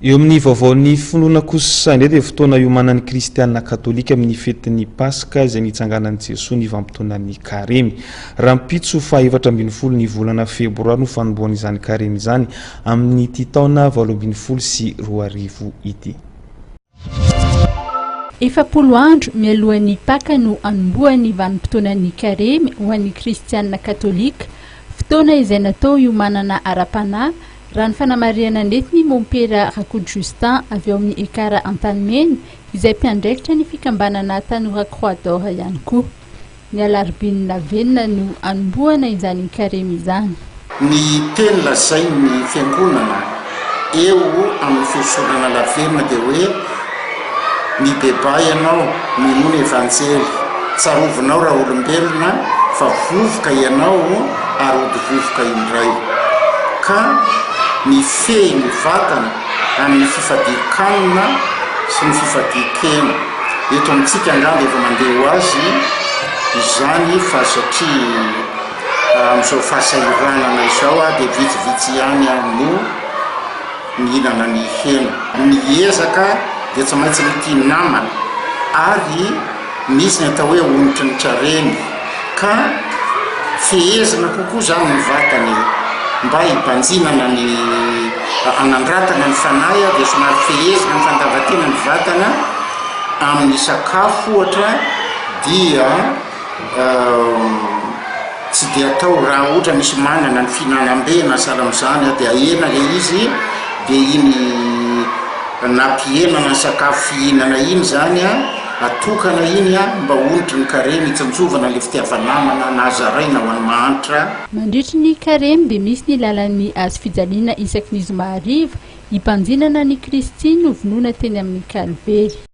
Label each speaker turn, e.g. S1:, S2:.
S1: Eo amin'ny vaovaon'ny finoana kosa indray dia fotoana iomanan'ny kristiana katolika amin'ny fetin'ny Paska izay nitsanganan'i Jesoa ny vanim-potoanan'ny Karemy. Rahampitso faha 14 ny volana febroary no fanombohan'izany Karemy izany amin'ity taona 2018 ity.
S2: 40 andro mialohan'ny Paka no hanombohan'ny vanim-potoanan'ny Karemy ho an'ny kristiana katolika, fotoana izay natao hiomanana ara-panahy, raha ny fanamarihana nentin'i Mompera Rakoto Justin avy ao amin'ny Ekar Antanimena, izay mpiandraikitra ny fikambanana Tanora Croix d'Or ihany koa. Ny alarobia lavenona no hanombohana izany karemy izany.
S3: Ny teny lazain'ny Fiangonana eo amin'ny fihosorana lavenona dia hoe, Mibebaha ianao, minoa ny Evanjely. Tsarovinao raolombelona fa vovoka ianao ary hody vovoka indray. Ka mifehy ny vatana amin'ny fifadian-kanina sy ny fifadian-kena. Eto amintsika angamba efa mandeha ho azy izany fa satria amin'izao fahasahiranana izao dia vitsivitsy ihany no mihinana ny hena. Ny ezaka dia tsy maintsy mitia namana ary misy ny atao hoe onitry ny karemy ka fehezina kokoa izany ny vatana e, mba hibanjinana ny hanandratana ny fanahy dia somary fehezina amin'ny fandavan-tena ny vatana amin'ny sakafo ohatra dia Tsy dia atao raha ohatra misy manana ny fihinanam-be na sahala amin'izany dia ahena ilay izy dia iny nampihenana ny sakafo fihinana iny izany atokana iny mba honitry ny karemy hitsinjovana ilay fitiava-namana na zaraina ho an'ny mahantra.
S2: Mandritry ny karemy dia misy ny lalan'ny hazo fijaliana isaky ny zoma hariva, hibanjinana an'i Kristy novonoina teny amin'ny Kalvery.